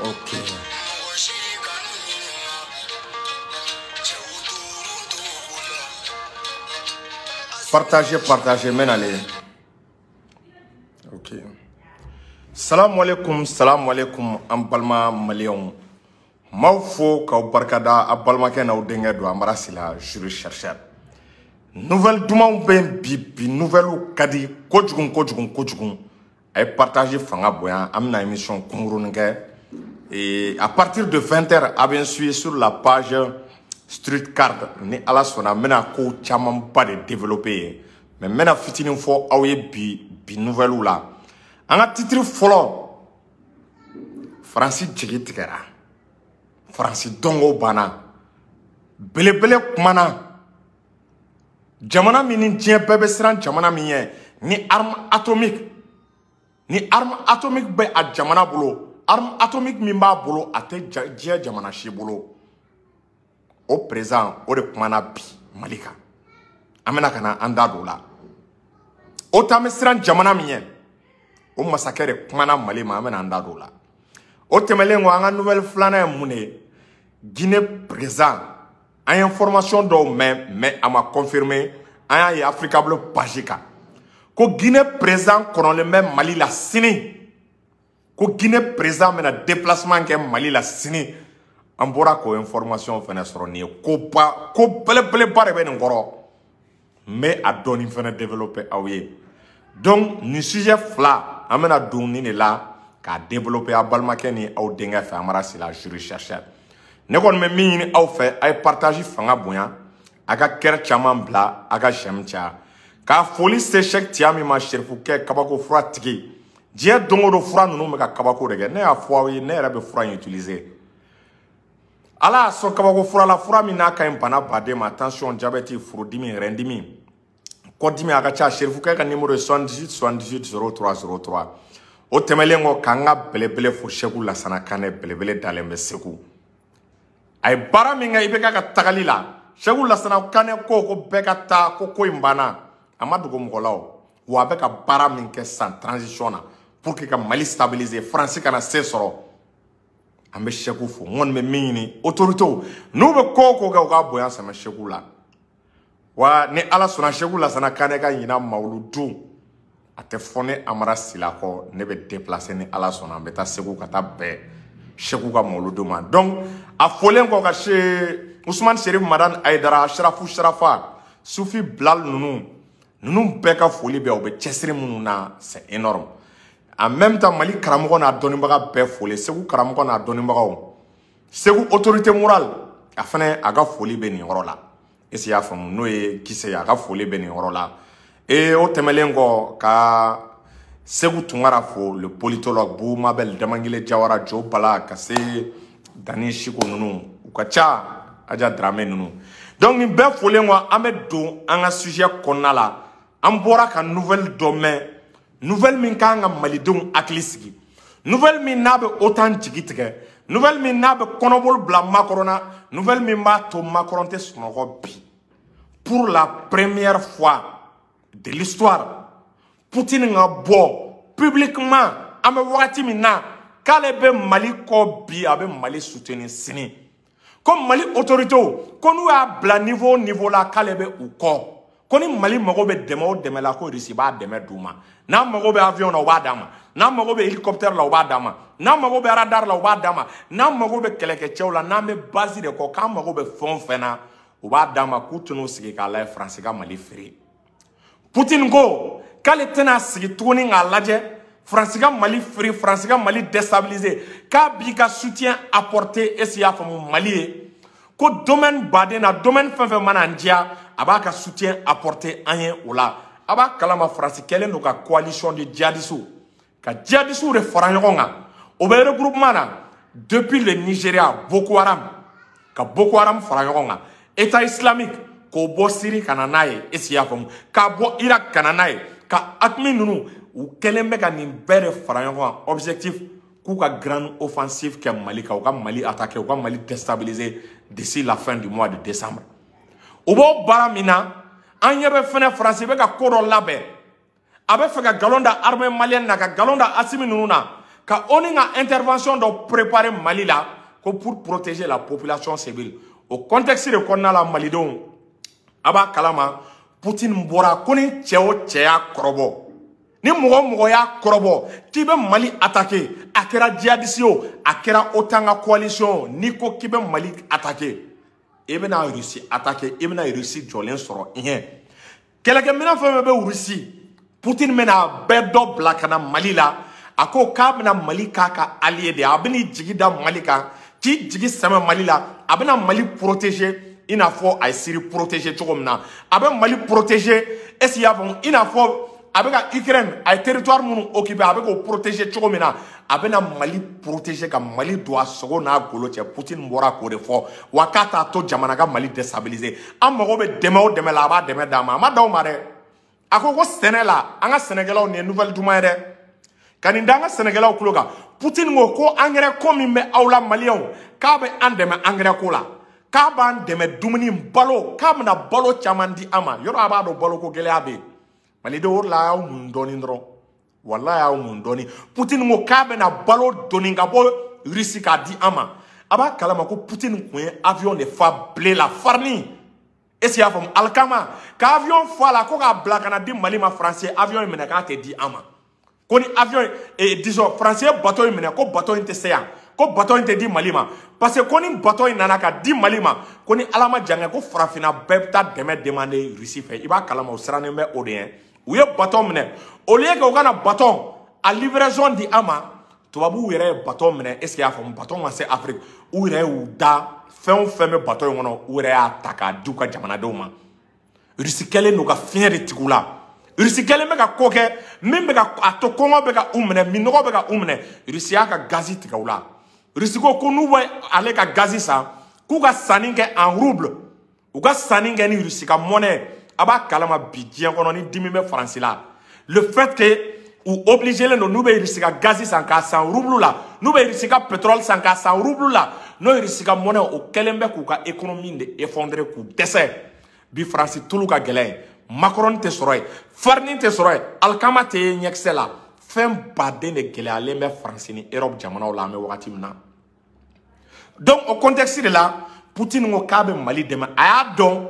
Ok. Partagez, partagez, maintenant. Ok. Salam alaikum, salam alaikum, an balima maliyɛnw. M'aw fo k'aw barikada a balimakɛ n'aw denkɛ don Amara Sila, juriste chercheur. Nouvelle dumanw bɛ yen bi, bi nouvelle ka di kojugu kojugu kojugu. A ye partage fanga bonya, an bɛna émission kunkurunin kɛ. Et à partir de 20h, a bɛ n suivre sur la page Street Card. Ni Ala sɔnna, n bɛna ko camanba de développer yen. Mais n bɛna fitinin fɔ aw ye bi bi nouvelle la. An ka titre fɔlɔ, Faransi jigi tigɛra. Faransi dɔnko banna. Belebele kumana. Jamana min ni diɲɛ bɛɛ bɛ siran jamana min ɲɛ, ni arme atomique, ni arme atomique bɛ a jamana bolo, arme atomique min b'a bolo, a tɛ diɲɛ jamana si bolo. O président, o de kumana bi Mali kan. An bɛna ka na an da don o la. O t'an bɛ siran jamana min ɲɛ, o masakɛ de kumana Mali ma, an bɛna an da don o la. O tɛmɛnen kɔ, an ka nouvelle filanan ye mun de ye? Guinée président, an ye information dɔw mɛn, mais a ma confirmer. An y'a ye Africa Bleu page kan ko Guinée président kɔnɔlen bɛ Mali la sini, ko Guinée président bɛna déplacement kɛ Mali la sini. An bɔra k'o information fɛnɛ sɔrɔ. Nin ye koba, ko belebeleba de bɛ nin kɔrɔ. N bɛ a dɔɔni fɛnɛ développer aw ye. Donc nin sujet fila, an bɛna don nin de la k'a développer a balimakɛ ni aw denkɛ fɛ, Amara Sila, juriste chercheur. Ne kɔni bɛ min ɲini aw fɛ, a ye partage fanga bonya, a ka cœur caman bila, a ka j'aime caya. K'a foli se Cheikh Tiami ma, Serifukɛ kabako fura tigi. Diɲɛ don o don, fura ninnu bɛ ka kabako de kɛ. Ne y'a fɔ aw ye, ne yɛrɛ bɛ fura in utiliser. Ala y'a sɔn kabako fura la, fura min n'a ka ɲi bana baden ma, tension, diabète, furudimi, rɛndimi, kɔdimi, a ka ca. Serifukɛ ka numéro ye 78 78 03 03. O tɛmɛnen kɔ, k'an ka belebele fo, Seku Lasana Kanɛ, belebele dalen bɛ Segu. A ye baara min kɛ, i bɛ ka tagali la. Seku Lasana Kanɛ ko bɛɛ ka taa, ko in banna. A ma dogo mɔgɔ la o. Wa a bɛ ka baara min kɛ san transition na pour que ka Mali stabiliser, Faransi kana se sɔrɔ. An bɛ Seku fo. N kɔni bɛ min ɲini autorités, n'u bɛ ko o ko kɛ, u k'a bonya sɛmɛ Seku la. Wa ni Ala sɔnna, Seku Lasana Kanɛ ka ɲina mawuludu, a tɛ fɔ ne Amara Sila kɔ. Ne bɛ déplacer ni Ala sɔnna, an bɛ taa Segu ka taa bɛn Seku ka mawuludu ma. Donc a folen kɔ, ka se Usumani Serif Madani Ayidara, Ashrafu Sharafa, Sufi Bilal, ninnu bɛɛ ka foli bɛ. U bɛ cɛsiri minnu na, c'est énorme. En même temps, Mali karamɔgɔ n'a dɔnnibaga bɛɛ foli, Segu karamɔgɔ n'a dɔnnibagaw, Segu autorité morale, a fana a ka foli bɛ nin yɔrɔ la. Est-ce que y'a faamu? N'o ye Kise ye, a ka foli bɛ nin yɔrɔ la. Et o tɛmɛnen kɔ, ka Segu Tunkara fo, le politologue, Bubu Mabel, Damangile Jawara, Jo Bala, ka se Dani Siko ninnu, u ka ca, Aja Dramé ninnu. Donc nin bɛɛ folen kɔ, an bɛ don an ka sujet kɔnɔna la. An bɔra ka nouvelle dɔ mɛn, nouvelle min kan ka malidenw hakili sigi, nouvelle min n'a bɛ OTAN jigi tigɛ, nouvelle min n'a bɛ kɔnɔboli bila Macron na, nouvelle min b'a to Macron tɛ sunɔgɔ bi. Pour la première fois de l'histoire, Poutine ka bɔ publiquement, an bɛ wagati min na, k'ale bɛ Mali kɔ bi, a bɛ Mali soutenir sini. Ko Mali autorités, ko n'u y'a bila niveau o niveau la, k'ale bɛ u kɔ. Ko ni Mali mago bɛ dɛmɛ o dɛmɛ la, ko Russie b'a dɛmɛ d'u ma. N'a mago bɛ avion na, u b'a d'a ma. N'a mago bɛ hélicoptère la, u b'a d'a ma. N'a mago bɛ radar la, u b'a d'a ma. N'a mago bɛ kɛlɛkɛcɛw la, n'an bɛ base de kɔ, k'an mago bɛ fɛn o fɛn na, u b'a d'a ma. K'u tɛn'u sigi k'a lajɛ Faransi ka Mali feere. Poutine ko k'ale tɛna sigi tuguni k'a lajɛ Faransi ka Mali feere, Faransi ka Mali déstabiliser, k'a b'i ka soutien apporter. Est-ce que i y'a faamu? Mali ye ko domaine baden na, domaine fɛn fɛn mana n diya, a b'a ka soutien apporter an ye o la. A b'a kalama, Faransi kɛlen don ka coalition de djihadistes, ka djihadistes de fara ɲɔgɔn kan. O bɛ regroupement na depuis le Nigeria, Boko Haram, ka Boko Haram fara ɲɔgɔn kan, État islamique, k'o bɔ Syrie ka na n'a ye. Est-ce que i y'a faamu? K'a bɔ Irak ka na n'a ye, ka AQMI ninnu, u kɛlen bɛ ka nin bɛɛ de fara ɲɔgɔn kan. Objectif, k'u ka grande offensive kɛ Mali kan, u ka Mali attaquer, u ka Mali déstabiliser d'ici la fin du mois de décembre. U b'o baara min na, an ɲɛ bɛ fɛnɛ, Faransi bɛ ka ko dɔ labɛn. A bɛ fɛ ka nkalon da armée malienne na, ka nkalon da Assimi ninnu na, ka ONU ka intervention dɔ préparer Mali la ko pour protéger la population civile. O contexte de kɔnɔna la, malidenw, a b'a kalama, Poutine bɔra ko ni cɛ o cɛ y'a kɔrɔbɔ, ni mɔgɔ o mɔgɔ y'a kɔrɔbɔ k'i bɛ Mali attaquer, a kɛra djihadiste ye o, a kɛra OTAN ka coalition o, n'i ko k'i bɛ Mali attaquer, i bɛna Russie attaquer, i bɛna Russie jɔlen sɔrɔ i ɲɛ. Kɛlɛkɛminɛn fɛn fɛn bɛ Russie, Poutine bɛna a bɛɛ dɔ bila ka na Mali la. A ko k'a bɛna Mali k'a ka allié de ye, a bɛn'i jigi da Mali kan, k'i jigi sɛmɛ Mali la, a bɛna Mali protéger i n'a fɔ a ye Syrie protéger cogo min na, a bɛ Mali protéger, est ce que i y'a faamu, i n'a fɔ a bɛ ka Ukraine, a ye territoire minnu occupé, a bɛ k'o protéger cogo min na, a bɛna Mali protéger ka Mali don a sogo n'a golo cɛ. Poutine bɔra k'o de fɔ wa, k'a t'a to jamana ka Mali déstabiliser. An mago bɛ dɛmɛ o dɛmɛ la, a b'a dɛmɛ d'an ma. A ma d'aw ma dɛ. A ko ko sɛnɛ la, an ka sɛnɛkɛlaw, nin ye nouvelle duman ye dɛ, ka nin da an ka sɛnɛkɛlaw tulo kan. Poutine ko ko engrais ko min bɛ aw la, maliyɛnw, k'a bɛ an dɛmɛ engrais ko la, k'a b'an dɛmɛ dumuni balo, k'a bɛna balo caman di an ma. Yɔrɔ a b'a dɔn baloko gɛlɛya bɛ yen, malidenw, o de la a y'aw mun dɔɔni dɔrɔn, walayi, y'aw mun dɔɔni. Poutine ko k'a bɛna balo doni ka bɔ Russie k'a di an ma. A b'a kalama ko Poutine kun ye avion de fa blé la, farine, est ce que i y'a faamu, alikama, ka avion fa la ko k'a bila ka na di Mali ma. Faransi avion in minɛ k'a tɛ di an ma, ko ni avion, disons, faransi ye bateau in minɛ, ko bateau in tɛ se yan, ko bateau in tɛ di Mali ma, parce que ko ni bateau in nana ka di Mali ma, ko ni Ala ma jan kɛ, ko farafinna bɛɛ bɛ taa dɛmɛ demander Russie fɛ. I b'a kalama, o sirannen bɛ o de ɲɛ. U ye bateau minɛ, au lieu que u ka na bateau a livraison di an ma, tubabuw yɛrɛ ye bateau minɛ, est ce que i y'a faamu, bateau ma se Afrique, u yɛrɛ y'u da fɛn o fɛn bɛ bateau in kɔnɔ, u yɛrɛ y'a ta k'a di u ka jamanadenw ma. Russie kɛlen don ka fiɲɛ de tigɛ u la. Russie kɛlen bɛ ka ko kɛ min bɛ ka a to kɔngɔ bɛ ka u minɛ, minɔgɔ bɛ ka u minɛ. Russie y'a ka gazi tigɛ u la. Russie ko ko n'u bɛ ale ka gazi san, k'u ka sanni kɛ en rouble, u ka sanni kɛ ni Russie ka monnaie. A b'a kalama bi, diɲɛ kɔnɔ, ni dimi bɛ Faransi la, le fait que u obligé len don, n'u bɛ Russie ka gazi san k'a san rouble la, n'u bɛ Russie ka pétrole san k'a san rouble la, n'o ye Russie ka monnaie, o kɛlen bɛ k'u ka économie de effondrer, k'u dɛsɛ. Bi Faransi tulu ka gɛlɛn ye, macaroni tɛ sɔrɔ yen, farine tɛ sɔrɔ yen, alikama tɛ ye ɲɛkisɛ la. Fɛn baden de gɛlɛyalen bɛ Faransi ni Europe jamanaw la an bɛ wagati min na. Donc o contexte de la, Poutine ko k'a bɛ Mali dɛmɛ. A y'a dɔn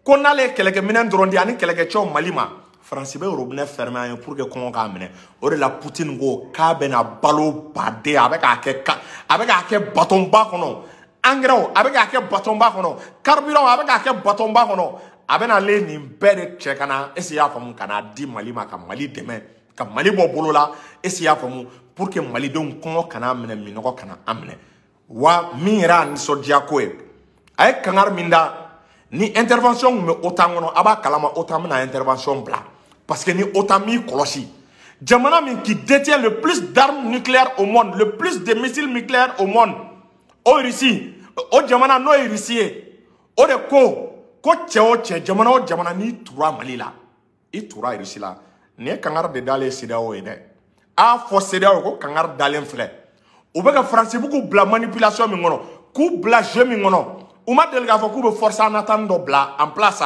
ko n'ale ye kɛlɛkɛminɛn dɔrɔn di ani kɛlɛkɛcɛw Mali ma, Faransi bɛ robinet fermer an ye pour que kɔngɔ k'a minɛ. O de la Poutine ko k'a bɛna balo baden, a bɛ k'a kɛ, a bɛ k'a kɛ batonba kɔnɔ, engrais a bɛ k'a kɛ batonba kɔnɔ, carburant a bɛ k'a kɛ batonba kɔnɔ. A bɛna ale nin bɛɛ de cɛ ka na, est ce que i y'a faamu, ka n'a di Mali ma, ka Mali dɛmɛ, ka Mali bɔ bolo la, est ce que i y'a faamu, pour que malidenw kɔngɔ kana minɛ, minɔgɔ kana an minɛ. Wa min yɛrɛ y'a nisɔndiya ko ye, a ye kangari min da, ni intervention kun bɛ OTAN kɔnɔ, a b'a kalama OTAN bɛna intervention bila, parce que ni OTAN m'i kɔlɔsi, jamana min qui détient le plus d'armes nucléaires au monde, le plus de missiles nucléaires au monde, o Russie, o jamana n'o ye Russie ye, o de ko ko cɛ o cɛ, jamana o jamana, n'i tura Mali la, i tura Russie la. Nin ye kangari de dalen CEDEAO ye dɛ. A y'a fɔ CEDEAO ko kangari dalen filɛ. U bɛ ka Faransi bɛ k'u bila manipulation min kɔnɔ, k'u bila jeu min kɔnɔ, u ma deli k'a fɔ k'u bɛ force en attente dɔ bila en place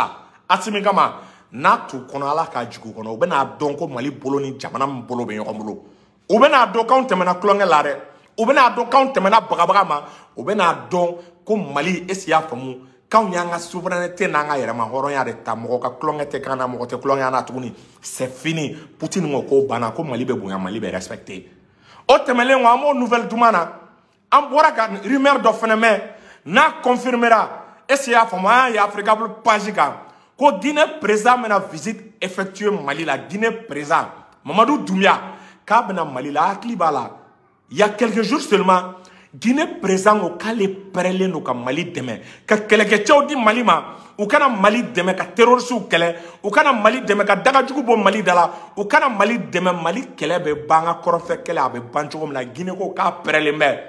Assimi kama. N'a t'u kɔnɔ, Ala k'a jigin u kɔnɔ. U bɛna dɔn ko Mali bolo ni jamana min bolo bɛ ɲɔgɔn bolo. U bɛna dɔn k'anw tɛmɛna tulonkɛ la dɛ. U bɛna dɔn k'anw tɛmɛna bagabaga ma. U bɛna dɔn ko Mali, est ce que i y'a faamu, k'anw y'an ka souveraineté n'an ka yɛrɛma hɔrɔnya de ta. Mɔgɔ ka tulonkɛ tɛ k'an na, mɔgɔ tɛ tulonkɛ an na tuguni, c'est fini. Poutine ko k'o banna, ko Mali bɛ bonya, Mali bɛ respecté. O tɛmɛnen kɔ, an b'o nouvelle duman na, an bɔra ka rumeur dɔ fɛnɛ mɛn, n'a confirmera, est ce que i y'a faamu, an y'a ye Africable page kan ko Guinée président bɛna visite effectuer Mali la. Guinée président Mamadou Doumbia k'a bɛna Mali la. Hakili b'a la, il y a quelques jours seulement, Guinée président ko k'ale pɛrɛlen don ka Mali dɛmɛ, ka kɛlɛkɛcɛw di Mali ma, u kana Mali dɛmɛ ka terroristew kɛlɛ, u kana Mali dɛmɛ ka dagajugu bɔ Mali da la, u kana Mali dɛmɛ, Mali kɛlɛ bɛ ban, an ka kɔrɔnfɛ kɛlɛ a bɛ ban cogo min na. Guinée ko k'a pɛrɛlen bɛ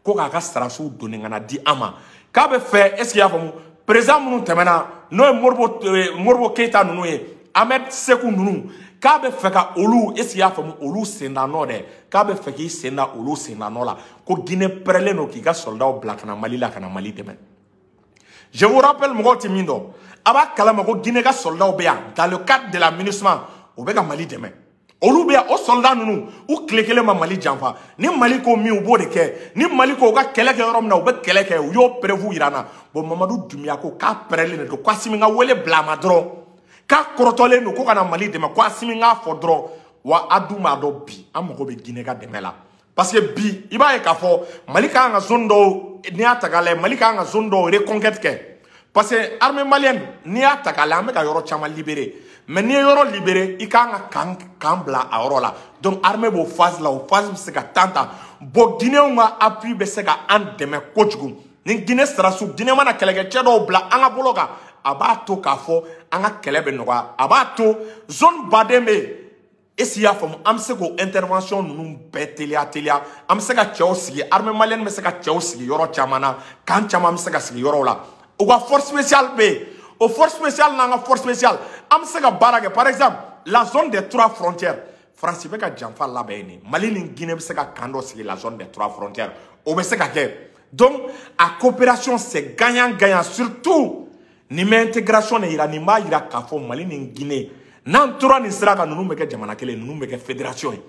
ko k'a ka sarasiw donni ka na di an ma, k'a bɛ fɛ, est ce que i y'a faamu, président minnu tɛmɛna, n'o ye Modibo Keyita ninnu ye, Ahmed Seku ninnu, k'a bɛ fɛ ka olu, est ce que i y'a faamu, olu sen da nɔ dɛ, k'a bɛ fɛ k'i sen da olu sen da nɔ la, ko Guinée pɛrɛlen don k'i ka soldats bila ka na Mali la, ka na Mali dɛmɛ. Je vous rappelle, mɔgɔw tɛ min dɔn, a b'a kalama ko Guinée ka soldats bɛ yan dans le cadre de la MINUSMA. u bɛ ka Mali dɛmɛ. Olu bɛ yan, o soldat ninnu, u tile kelen ma Mali janfa. Ni Mali ko min, u b'o de kɛ. Ni Mali ko u ka kɛlɛ kɛ yɔrɔ min na, u bɛ kɛlɛ kɛ. U y'o prévu yira an na. Bon, Mamadu Dunbiya ko k'a pɛrɛlen de don, ko Asimi ka wele bila a ma dɔrɔn, k'a kɔrɔtɔlen don, ko ka na Mali dɛmɛ, ko Asimi k'a fɔ dɔrɔn. Wa a dun b'a dɔn bi an mago bɛ Guinée ka dɛmɛ la, parce que bi i b'a ye k'a fɔ Mali kan ka zone dɔw, n'i y'a ta k'a lajɛ, Mali kan ka zone dɔw reconquête kɛ, parce que armée malienne, n'i y'a ta k'a lajɛ, an bɛ ka yɔrɔ caman libérer. Mais n'i ye yɔrɔ libérer, i kan ka camp bila a yɔrɔ la. Donc armée b'o phase la, o phase bɛ se ka temps ta. Bon, Guinéenw ka appui bɛ se ka an dɛmɛ kojugu. Ni Guinée sɔrɔdasiw, Guinée mana kɛlɛkɛcɛ dɔw bila an ka bolo kan, a b'a to k'a fɔ an ka kɛlɛ bɛ nɔgɔya, a b'a to zone baden bɛ yen. Est-ce y'a faamu? An bɛ se k'o intervention ninnu bɛɛ teliya teliya. An bɛ se ka cɛw sigi, armée malienne bɛ se ka cɛw sigi yɔrɔ caman na, camp caman bɛ se ka sigi yɔrɔw la. U ka force spéciale bɛ yen, o force spéciale n'an ka force spéciale, an bɛ se ka baara kɛ. Par exemple, la zone des trois frontières, Faransi bɛ ka janfa labɛn nin. Mali ni Guinée bɛ se ka camp dɔ sigi la zone des trois frontières, o bɛ se ka kɛ. Donc a coopération, c'est gagnant gagnant. Surtout nin bɛ intégration de yira, nin b'a yira k'a fɔ Mali ni Guinée, n'an tora nin sira kan, ninnu bɛ kɛ jamana kelen, ninnu bɛ kɛ fédération ye.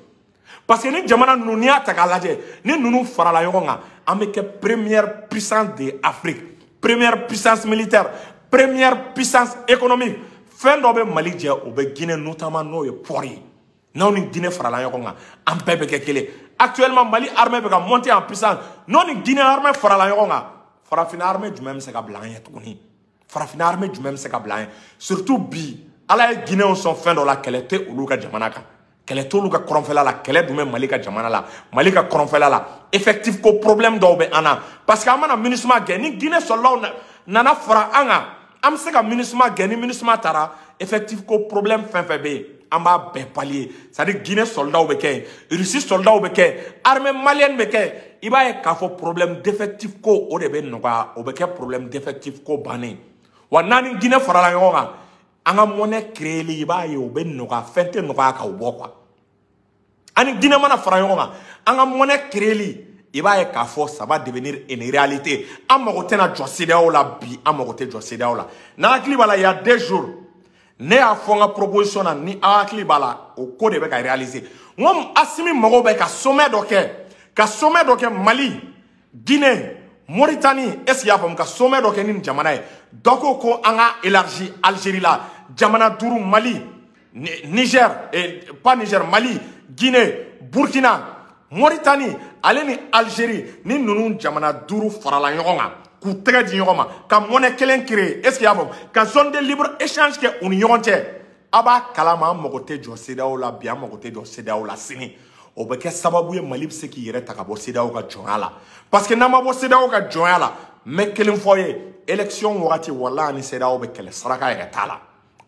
Parce que ni jamana ninnu, n'i y'a ta k'a lajɛ, ni ninnu farala ɲɔgɔn kan, an bɛ kɛ première puissance de Afrique, première puissance militaire, première puissance économique. Fɛn dɔ bɛ Mali jɛ, o bɛ Guinée notamment, n'o ye port ye. N'aw ni Guinée farala ɲɔgɔn kan, an bɛɛ bɛ kɛ kelen. Actuellement, Mali armée bɛ ka monter en puissance. N'o ni Guinée armée farala ɲɔgɔn kan, farafinna armée jumɛn bɛ se ka bila an ɲɛ tuguni? Farafinna armée jumɛn bɛ se ka bila an ɲɛ? Surtout bi, Ala ye Guinéenw sɔn fɛn dɔ la, kɛlɛ tɛ olu ka jamana kan, kɛlɛ t'olu ka kɔrɔnfɛla la. Kɛlɛ dun bɛ Mali ka jamana la, Mali ka kɔrɔnfɛla la. Effectif ko problème dɔw bɛ an na, parce que an mana MINUSMA gɛn, ni Guinée sɔrɔlaw nana fara an kan, an bɛ se ka MINUSMA gɛn. Ni MINUSMA taara, effectif ko problème fɛn fɛn bɛ yen, an b'a bɛɛ pallier. C'est à dire Guinée soldats bɛ kɛ yen, Russie soldats bɛ kɛ yen, armée malienne bɛ kɛ yen. I b'a ye k'a fɔ problème d'effectif ko, o de bɛ nɔgɔya, o bɛ kɛ problème d'effectif ko bannen. Wa n'an ni Guinée farala ɲɔgɔn kan, an ka monnaie créer, i b'a ye o bɛ nɔgɔya, fɛn tɛ nɔgɔya k'o bɔ quoi. An ni Guinée mana fara ɲɔgɔn kan, an ka monnaie créer, i b'a ye k'a fɔ ça va devenir une réalité. An mago tɛna jɔ CEDEAO la bi, an mago tɛ jɔ CEDEAO la. N'a hakili b'a la, il y a 2 jours, ne y'a fɔ n ka proposition na, ni aw hakili b'a la, o ko de bɛ ka réaliser. N ko Asimi mago bɛ ka sommet dɔ kɛ, ka sommet dɔ kɛ Mali, Guinée, Mauritanie, est ce que i y'a faamu, ka sommet dɔ kɛ ni nin jamana ye. Dɔ ko ko an ka élargi Algérie la, jamana duuru: Mali, Niger, pas Niger, Mali, Guinée, Burkina, Mauritanie ale ni Algérie. Ni ninnu jamana duuru farala ɲɔgɔn kan k'u tɛgɛ di ɲɔgɔn ma ka monnaie kelen créer, est ce que i y'a faamu, ka zone de libre échange kɛ u ni ɲɔgɔn cɛ, a b'a kalama an mago tɛ jɔ CEDEAO la bi, an mago tɛ jɔ CEDEAO la sini. O bɛ kɛ sababu ye, Mali bɛ se k'i yɛrɛ ta ka bɔ CEDEAO ka jɔnya la, parce que n'an ma bɔ CEDEAO ka jɔnya la, n bɛ kelen fɔ ye: élection wagati, walahi, ni CEDEAO bɛ kɛlɛ, saraka yɛrɛ t'a la.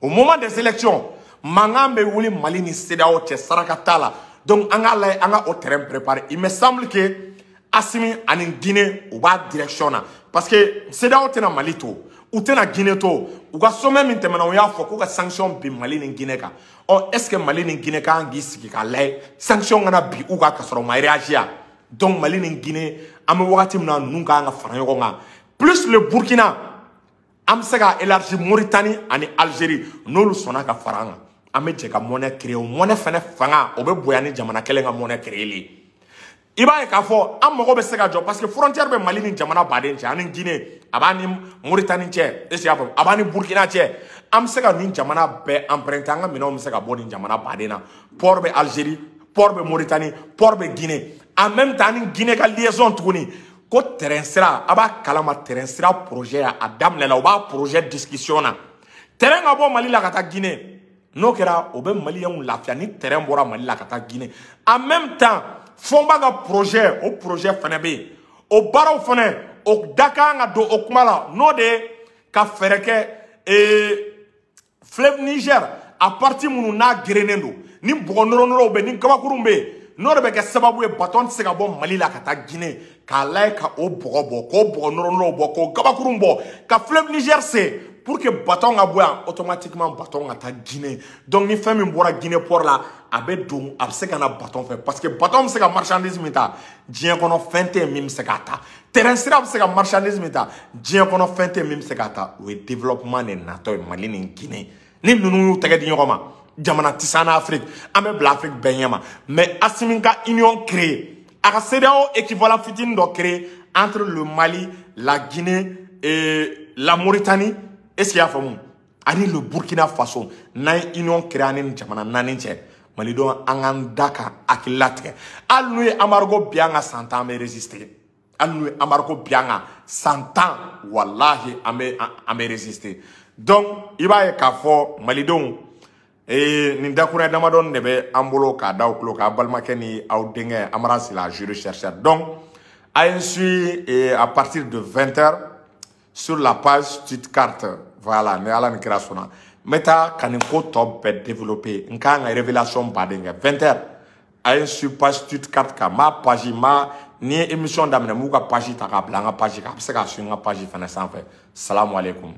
Au moment des élections, mankan bɛ wuli Mali ni CEDEAO cɛ, saraka t'a la. Donc an k'a lajɛ, an ka o terrain préparer. Il me semble que Assimi ani Guinée, u b'a direction na, parce que CEDEAO tɛna Mali to, u tɛna Guinée to. U ka sommet min tɛmɛna, u y'a fɔ k'u ka sanction bin Mali ni Guinée kan. Ɔ, est ce que Mali ni Guinée kan k'i sigi k'a lajɛ sanction kana bin u kan ka sɔrɔ u ma réagir? Donc Mali ni Guinée, an bɛ wagati min na, ninnu kan ka fara ɲɔgɔn kan, plus le Burkina, an bɛ se ka élargir Mauritanie ani Algérie. N'olu sɔnna ka fara an kan, an bɛ jɛ ka monnaie créer. O monnaie fɛnɛ fanga, o bɛ bonya ni jamana kelen ka monnaie créer ye. I b'a ye k'a fɔ an mago bɛ se ka jɔ, parce que frontière bɛ Mali ni jamana baden cɛ, ani Guinée, a b'a ni Mauritanie cɛ, est ce que y'a faamu, a b'a ni Burkina cɛ. An bɛ se ka nin jamana bɛɛ emprunter, an ka minɛnw bɛ se ka bɔ nin jamana baden na. Port bɛ Algérie, port bɛ Mauritanie, port bɛ Guinée. En même temps, ni Guinée ka liaison tuguni ko terrain sira, a b'a kalama terrain sira projet a daminɛ la, u b'a projet discussion na, terrain ka bɔ Mali la ka taa Guinée. N'o kɛra, o bɛ maliyɛnw lafiya ni terrain bɔra Mali la ka taa Guinée. En même temps, Fɔnba ka projet, o projet fɛnɛ bɛ yen, o baaraw fɛnɛ, o da kan ka don o kuma la, n'o de ye ka fɛɛrɛ kɛ fleuve Niger a partie minnu n'a gerennen don, ni bɔgɔ nɔrɔ nɔrɔw bɛ, ni kabakurun bɛ yen, n'o de bɛ kɛ sababu ye bateau tɛ se ka bɔ Mali la ka taa Guinée, k'a lajɛ ka o bɔgɔ bɔ, k'o bɔgɔ nɔrɔ nɔrɔw bɔ, k'o kabakurun bɔ, ka fleuve Niger sen pour que bateau ka bɔ yan, automatiquement bateau ka taa Guinée. Donc ni fɛn min bɔra Guinée port la, a bɛ don, a bɛ se ka na bateau fɛ, parce que bateau bɛ se ka marchandise min ta, diɲɛ kɔnɔ fɛn tɛ yen min bɛ se k'a ta. Terrain sira bɛ se ka marchandise min ta, diɲɛ kɔnɔ fɛn tɛ yen min bɛ se k'a ta. O ye développement de natɔ ye Mali ni Guinée, ni ninnu y'u tɛgɛ di ɲɔgɔn ma. Jamana tɛ s'an na Afrique, an bɛ bila Afrique bɛɛ ɲɛma. Mais Assimi ka union créer, a ka CEDEAO équivalent fitinin dɔ créer entre le Mali, la Guinée et la Mauritanie, est-ce qu'il y a faamu, ani le Burkina Faso. N'an ye union créer an ni jamana naani cɛ, malidenw, an k'an da ka hakili latigɛ. Hali n'u ye embargo bin an kan san 10, an bɛ résister. Hali n'u ye embargo bin an kan san 10, walahi, an bɛ résister. Donc i b'a ye k'a fɔ malidenw, nin dakuruɲɛ damadɔni de bɛ an bolo k'a da aw tulo k'a balimakɛ ni aw denkɛ Amara Sila, juriste chercheur. Donc a ye n suit à partir de 20 heures sur la page Stuttgart. Voilà, ni Ala ni kira sɔnna, n bɛ taa ka nin ko tɔ bɛɛ développer. N kan ka révélation baden kɛ 20 heures. A ye n suit page Stuttgart kan. N b'a page ma ni ye émission daminɛ, n b'u ka page ta k'a bila n ka page kan. A bɛ se k'a suit n ka page fana sanfɛ. Salamu aleykum.